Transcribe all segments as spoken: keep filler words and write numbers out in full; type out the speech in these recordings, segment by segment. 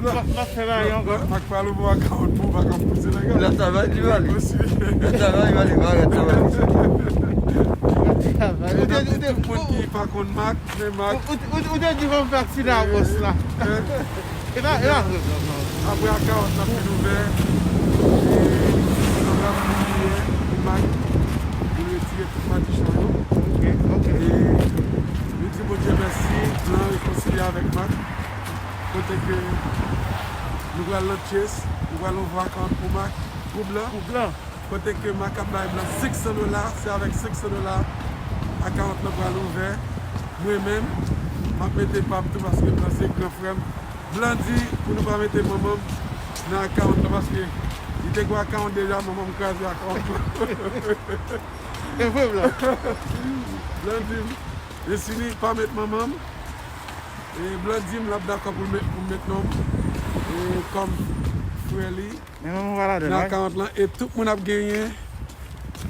M ap, m ap fè bagay ankò. Mak pral ouvè akawont pou w, pa ka pouse legal. Lè travay li pale. Lè travay li pale, pa lè travay. Lè travay. Ou te, ou te, tout moun ki pa konn Mak, men Mak. Ou, ou, ou, ou te di fò m fè aksidan a bòs la. E pa, e pa vre, non, non. Apre akawont la fin ouvè, e nou pral priye pou Mak, pou l retire tout madichon yo. Ok, ok. E nou di Bondye mèsi, blan rekonsilye avèk Mak. Kote ke nou pral nan Chase, nou pral ouvè akawont pou Mak, pou blan. Pou blan. Kote ke Mak ap bay blan senk san dola, se avèk senk san dola akawont lan pral ouvè. Mwen menm, m ap mete pa m tou paske blan se gran frè m. Blan di pou nou pa mete manman m nan akawont lan paske li te gen akawont deja, manman m kraze akawont lan. E vre, blan. Blan di m, Destiny, pa met manman m. E blan di m l ap dakò pou l met, pou m met non m, e, kòm frè li. Men manman pa ladan l, nan akawont lan, e tout moun ap genyen,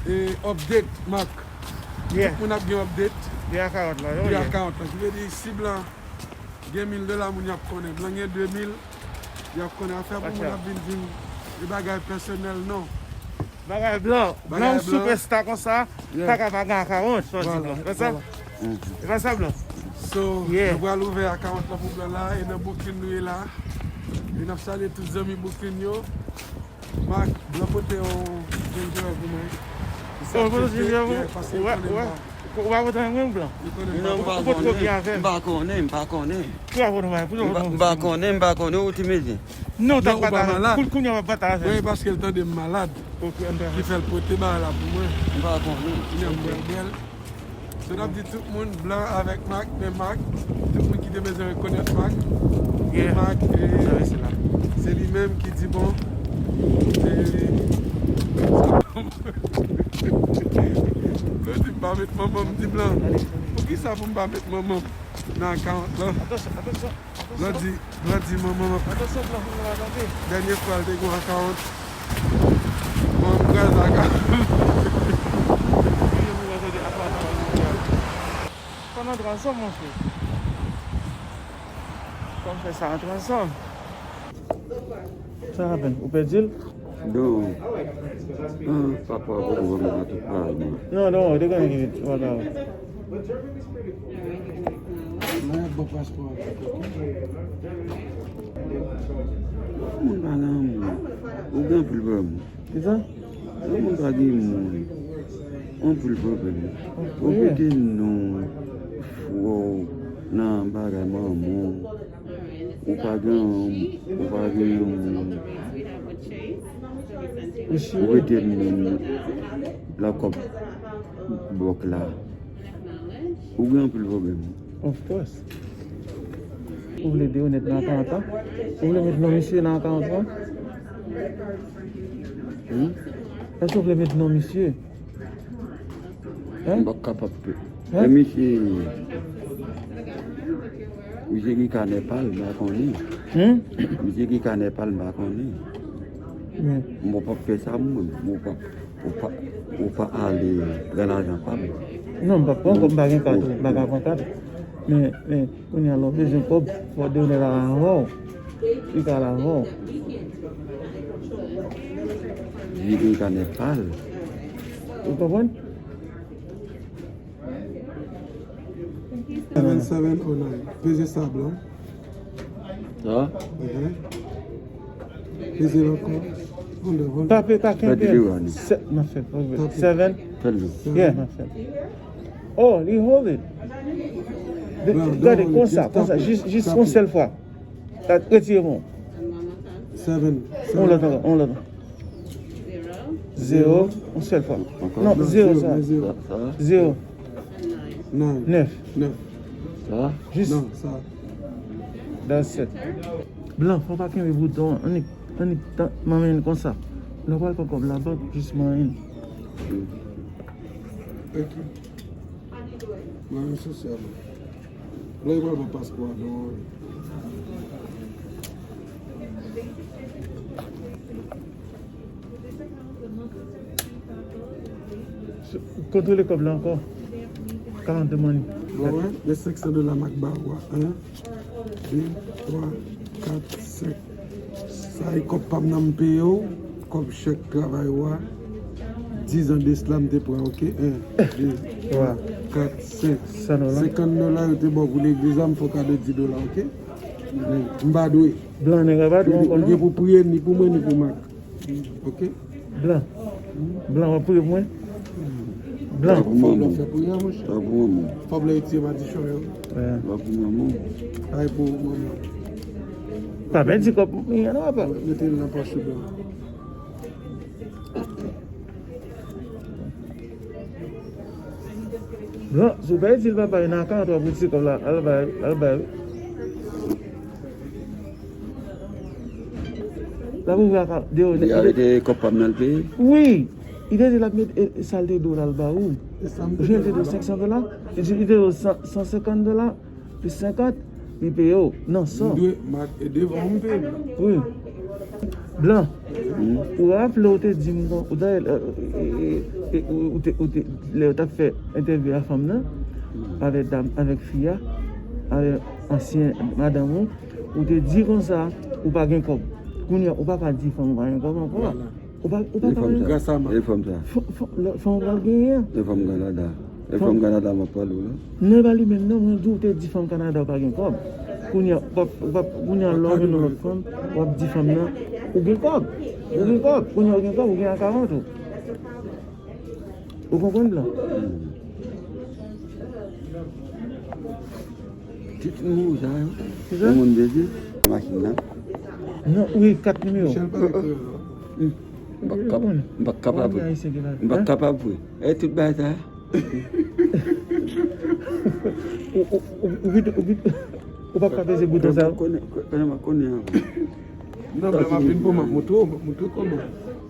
e, update, Mak. Yeah. Tout moun ap gen update. De akawont lan, de akawont lan. Ki vle di, si blan gen mil dola, moun y ap konnen. Blan gen de mil, y ap konnen. Afè pou moun ap vin di m, e bagay pèsonèl, non. Bagay blan. Blan, yon soupèsta konsa, pa ka pa gen akawont, sa w di blan. E pa sa? E pa sa, blan? So, nou pral ouvè akawont lan pou blan la, e nan boukin nou ye la. E n ap salye tout zanmi boukin yo. Mak, blan pote yon ginger ale pou mwen. Ou pote yon ginger ale pou mwen? Ou pa pote anyen pou mwen, blan? Non, m pa konnen, m pa konnen, m pa konnen. M pa konnen, m pa konnen, ou ti medyen. Non, ou t ap pataje. Kounye a w ap pataje. Wi, paske l tande m malad. Ki fè l pote bagay la pou mwen. M pa konnen. Kounye a m bwè l, bwè l. So, n ap di tout moun, blan avèk Mak, men Mak, tout moun ki te bezwen rekonèt Mak, men Mak, e, se li menm ki di bon, e, blan di m pa met manman m, di blan. Poukisa pou m pa met manman m nan akawont lan? Blan di, blan di manman m ap. Atansyon, blan, fòk nou pa kanpe. Dènye fwa l te gen yon akawont. Manman m kraze akawont. Fò n antre ansanm, monchè. Fò n fè sa antre ansanm. Sa happen? Ou pèdi l? Non. Ah, papa, poko ban m nan tout bagay, non. Non, non, ou te konnen ki vit, ou pa ka. Mwen ap ban paspò a. Moun pa gen moun. Ou gen anpil pwoblèm. Kisa? Moun pa gen moun. Anpil pwoblèm. Ou mete non frè w nan bagay manman w. Ou pa gen, ou pa gen moun. Ou rete moun lakòb blòk la. Ou gen anpil pwoblèm. Of course. Ou vle de onèt nan akawont lan? Ou vle met non misye nan akawont lan? Hmm? Èske ou vle met non misye? Hein? M pa kapab. Hein? Men misye, misye gen kanè pa l, m pa konnen. Hmm? Misye gen kanè pa l, m pa konnen. Men. Mwen p ap fè sa, mwen. Mwen p ap, ou pa, ou pa ale pran lajan pa m. Non, m p ap pran kòb, m pa gen kat, m pa ka pran kat. Men, men, kounye a, lè w bezwen kòb, fò w dennen la avè w. Li ka la avè w. Li gen kanè pa l. Ou konprann? Seven seven oh nine. Peze sa blan. Sa? Mhm. Peze l ankò. Hold on, hold on. Tape, tape. Fè video a, Nick. Se-, m ap fè, m ap fè. Tape. Seven. Fè l. Yeah, m ap fè. Oh, li hold it. Blan, gade, konsa, konsa, jis, jis yon sèl fwa. Retire bon. Seven. On lòt ankò, on lòt. Zero, yon sèl fwa. Non, zero sa. Zero. Nèf. Nèf. Sa? Jis. Non, sa. That's it. Blan, fò pa kenbe bouton. Annik, annik, manyen l konsa. Lè w pral pran kòb labank, jis manyen l. Ok. Manyen sosyal. Lè yo pral ban paspò a, non. Kontwole kòb la ankò. Kalante money. Bon, wè, gen senk san dola Mak ba ou a. En, de, twa, kat, Sa e kòb pa m nan m peye w, kòb chèk travay ou a. Dizan de sila m te pran, oke? En, de, twa, kat, senk. Senkant dola yo te ba w pou legliz la, m fè w kado dis dola, oke? M pa dwe. Blan nèg la pa dwe ankò non. Ou gen pou priye ni pou mwen ni pou Mak. Oke? Blan. Blan, w ap priye pou mwen? Blan. Fòb la fè priyè, monchè. Fòb la retire madichon yo. Fòb la pou manman. Ay pou manman. Pa pèdi kòb mwen an non, papa. Mete l nan pòch ou, Blan. Blan, si w pa itil papa yo nan akant w ap retire kòb la, al bay, al bay. L ap ouvri akant. Li arete kòb pa m nan l peye? Wi. Li te di l ap mete, e, sa l te dwe l al ba ou. Jan l te dwe senk san dola, li te dwe san, san senkant dola. Plis senkant, li peye w nan san. M dwe, Mak, e devan w m peye l. Wi. Blan, ou raple w te di m kon, ou ta, e, e, e, e, ou, ou te, ou te, lè yo t ap fè entèvyou a fanm nan, avèk dam, avèk fi a, avèk ansyen madanm ou, ou te di konsa, ou pa gen kòb. Kounye a, ou pa ka di fanm ou pa gen kòb ankò. Ou pa, ou pa ka wè. Gras a Mak. E fanm sa. Fanm, fanm, lè, fanm ou pral genyen an. E fanm Kanada. E fanm Kanada m ap pale w la. Non, e pa li menm non, mwen di w te di fanm Kanada ou pa gen kòb. Kounye a, w ap, w ap, kounye a lè w jwenn yon lòt fanm, w ap di fanm nan, ou gen kòb. Ou gen kòb. Kounye a ou gen kòb, ou gen akawont ou. Ou konprann, Blan? Tout moun sa yo. Kisa? Yon moun bezwen machin nan. Non, wi, kat nimewo. Michel pa gen kreyòl non. M pa kap-, m pa kapab. M pa kapab vre. E tout bagay sa. Ou, ou, ou, ou vit, ou vit, ou pa ka peze bouton sa. Konnen, konnen, konnen avan. Non, men m ap vin pou m ap montre w, m ap montre w kòman.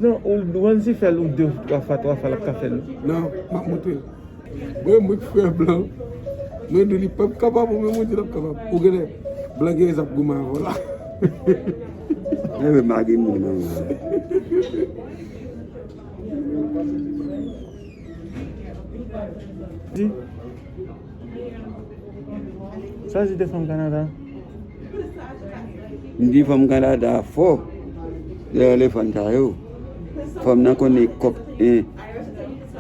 Non, ou, ou ann si fè l ou de twa fwa, twa fwa l ap ka fè l. Non, m ap montre l. Mwen, mwen k frè Blan. Mwen di li p ap kapab, ou menm ou di l ap kapab. Ou genlè, Blan genlè zap goumen avè w la. Mwen menm pa gen moun nan. Di. Sa se te fanm Kanada. M di fanm Kanada a fò. Dèyè elefan sa yo. Fanm nan konnen kòb, en.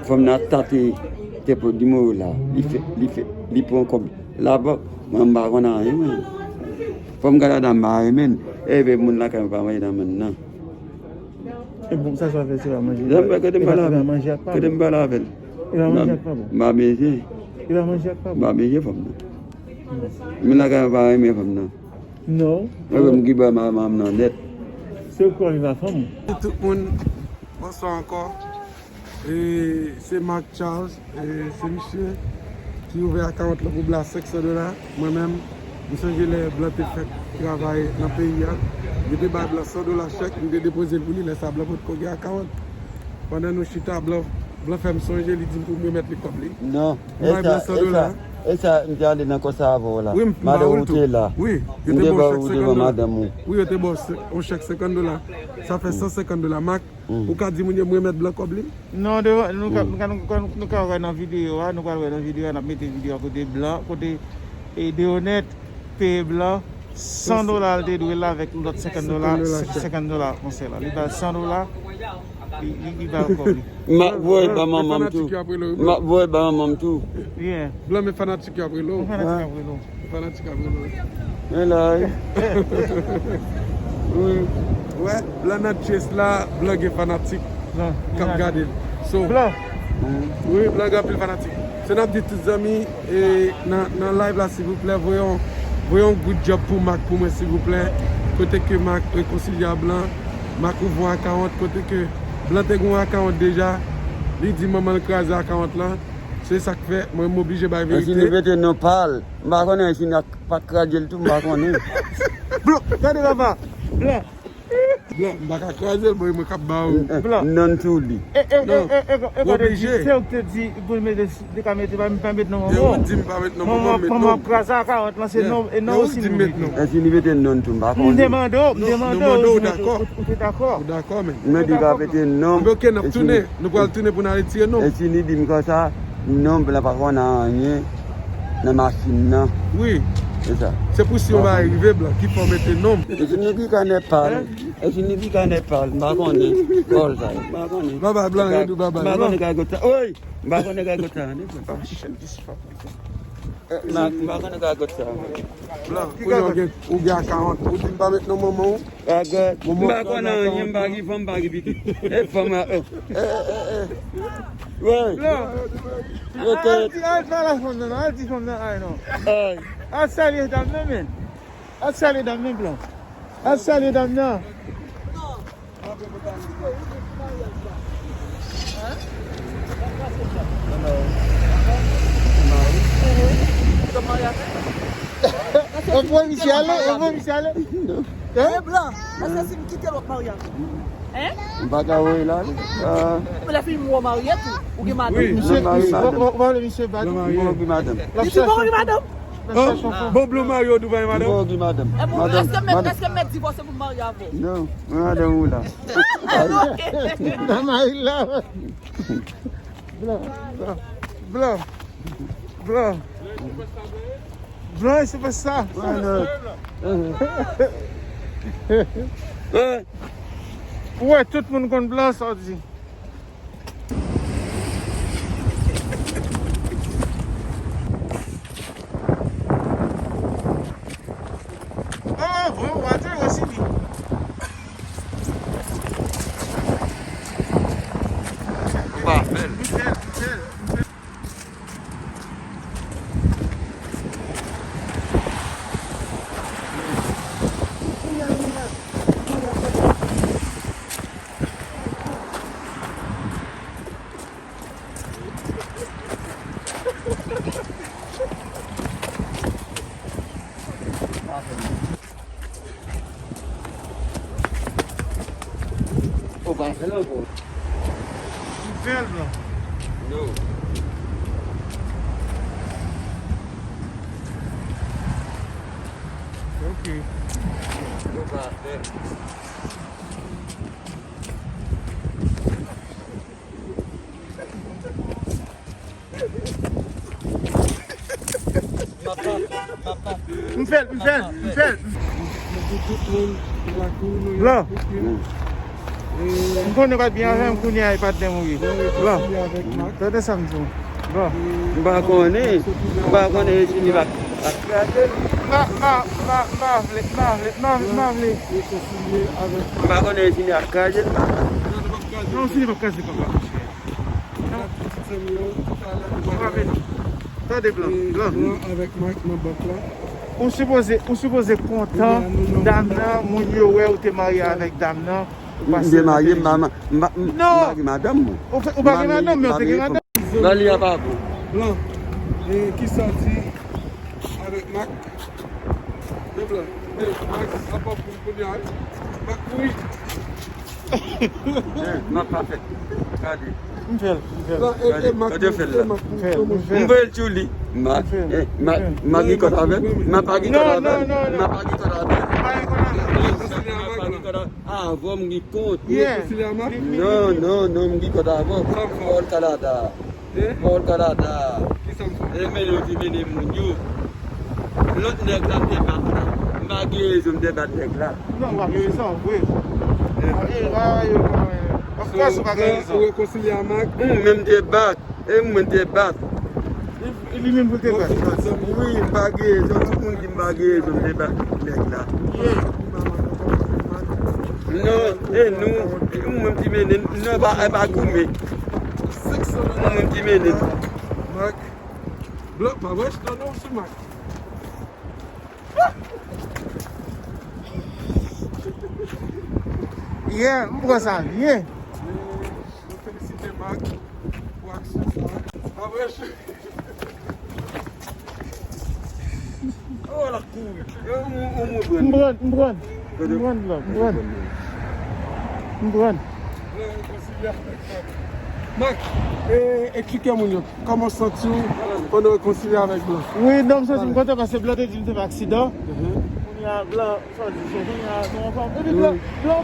Fanm nan tate te pran nimewo la. Li fè, li fè, li pran kòb la. Mwen m pa konn anyen, mwen. Fanm Kanada m pa renmen. Epi moun lakay mwen pa manje nan menm nan. E bon, sa sa fè se pa manje. Kote m pale avè l? Kote m pale avè l? E pa manje ak pa bon. M pa bezwen. E pa manje ak pa bon. M pa bezwen fanm nan. Men lakay mwen pa renmen fanm nan. Non. Mwen menm ki ba manman m nan nèt. Se ou ki pa viv ak fanm ou. Tout moun, bonswa ankò. E se Mark Charles. E se misye ki ouvè akawont lan pou Blan senk san dola. Mwen menm, m sonje lè Blan te fèk travay nan peyi a, yo te bay Blan san dola chèk, m te depoze l pou li, lè sa Blan potko gen akawont. Pandan nou chita, Blan, Blan fè m sonje, li di m pou m remèt li kòb li. Non, m bay Blan san dola. E sa, m te ale nan kò sa avè w la. Wi, m ba ou l tou. Wi, yo te ba w chèk senkant dola. Wi, yo te ba w yon chèk senkant dola. Sa fè san senkant dola. Mark, ou ka di moun yo m remèt Blan kòb li? Non, devan, nou ka, nou ka, nou ka, nou ka wè nan videyo a, nou pral wè nan videyo a, n ap mete videyo a kote Blan, kote, e, Deonèt peye Blan san dola l te dwe l avèk lòt senkant dola, senkant dola konsèy la. Li ba l san dola, li, li, li ba l kòb li. M ap voye ba manman m tou. M ap voye ba manman m tou. Yeah. Blan, men fanatik yo ap rele w. Men fanatik yo ap rele w. Fanatik ap rele w. Men la, wi. Wi. Wè, Blan nan chest la, Blan gen fanatik k ap gade l. So, Blan. Wi, Blan gen anpil fanatik. So, n ap di tout zanmi, e, nan, nan live la, silvouplè, voye yon, voye yon good job pou Mark pou mwen, silvouplè. Kote ke Mark rekonsilye a Blan, Mark ouvè yon akawont, kote ke Blan te gen yon akawont deja, li di manman l kraze akawont lan. Se sa k fè, mwen, m oblije bay verite. Ensi li mete non pa l. M pa konnen si n a pa kraze l tou, m pa konnen. Blan, gade papa. Blan. Blan, m pa ka kraze l, bon, e mwen k ap ba ou. Blan. Non tou li. E, e, e, e, e, e, gade, se ou ki te di pou l mete, li ka mete, pa, pa met non manman w. E ou di m pa met non manman, manman met non. Manman kraze akawont lan, se non, e non osi nou mete. Ensi li mete non tou, m pa konnen. M te mande w, m te mande w, ou te dakò. Ou te dakò, men. Mwen di pa mete non. Oke, n ap tounen. Nou pral tounen pou n al retire non. Ensi li di m konsa, non, Blan pa konn anyen nan machin nan. Wi. Se sa. Se pou si yon bagay rive, Blan, ki fè w mete non m. E si nou ki ka nèpal, e si nou ki ka nèpal, m pa konnen. Kòl sa, m pa konnen. Babay Blan, yo di w babay Blan. M pa konnen kay gòt sa. Oy! M pa konnen kay gòt sa, non. M pa konnen kay gòt sa. Blan, kounye a w gen, ou gen a karant, ou di m pa met non manman w. Gagòt. M pa konn anyen, m pa gen fanm, m pa gen pitit. E fanm la, e, e, e, e. Wi. Al di, al pale fanm nan, al di fanm nan, ay non. Ay. Al salye dam nan, men. Al salye dam nan, Blan. Al salye dam nan. Ou voye misye ale, ou voye misye ale. Hein? E Blan, èske si m kite l w ap marye avè m? Hein? M pa ka voye l ale. Ah. Men lè fini m wè w marye tou, ou gen madanm. Wi, misye, misye, ou, ou, ou pa vle misye bat ou? Bon, gen madanm. Li di bon, gen madanm? Bon, Blan marye w tou, pa gen madanm? Bon, gen madanm. E bon, èske m mèt, èske m mèt divòse pou m marye avè w? Non, men madanm ou la. Nan mari la. Blan, Blan, Blan, Blan. Blan, se pa sa. Ou wè, tout moun konn Blan, sa w di. Oh, oh, water, what's in it? Ou pa fè l. M fè l, m fè l, m fè l. Ou pa fè l ankò. M fè l, Blan. Non. Ok. Ou pa fè l. M fè l, m fè l, m fè l. Blan. M konnen w pa t byen avè m, kounye a e patnè m ou ye. Blan. Tande sa m di w. Blan. M pa konnen, m pa konnen e si li pa, pa kraze l. M pa, m pa, m pa, m pa vle, m pa vle, m pa vle, m pa vle. M pa konnen e si li ap kraze l. Non, si li p ap kraze, papa. Tande, Blan, Blan. Blan avèk Mak nan bank la. Ou sipoze, ou sipoze kontan, dam nan, moun yo wè ou te marye avèk dam nan. M te marye, m pa, m pa, m pa gen madanm, mwen. Ou pa gen madanm, men ou te gen madanm. Blan, li a pa bon. Blan, e kisa w di avèk Mak? Blan, e, Mak ap ap kounye a, wi. Mak mouri. M ap pa fè. Gade. M fè l, m fè l. Gade, gade yo fè l la. M voye l sou li. M pa, eh, m pa gen kòd avè l. M pa gen kòd avè l. M pa gen kòd avè l. M pa gen kòd avè l. Avè w m gen kont. Non, non, non, m gen kòd avè w. Pòl Kanada. Pòl Kanada. E men yo te mennen moun yo. Lòt nèg la m te bat la. M pa gen rezon m te bat nèg la. Non, w ap gen rezon, vre. Of course, ou pa gen rezon. Ou rekonsilye a Mak? Ou menm te bat. E mwen te bat. E li menm pou te bat. Wi, m pa gen rezon. Tout moun di m pa gen rezon m te bat nèg la. Non, e nou, e mwen ki mennen, non, e pa, e pa goumen. Mwen ki mennen. Mak. Blan, pa wè, non, non, sou Mak. Yeah, m pran sa byen. Nou felisite Mak pou aksyon sa. Pa wè, Oh, l ap kouri. M pran, m pran. M pran, Blan, m pran. M pran. Mak, e, eksplike moun yo, kòman w santi w pandan w rekonsilye avèk Blan? Wi, non, m santi m kontan paske Blan te di m se pa aksidan. Kounye a, Blan, sa w di, se kounye a, nou anfòm. Epi Blan, Blan,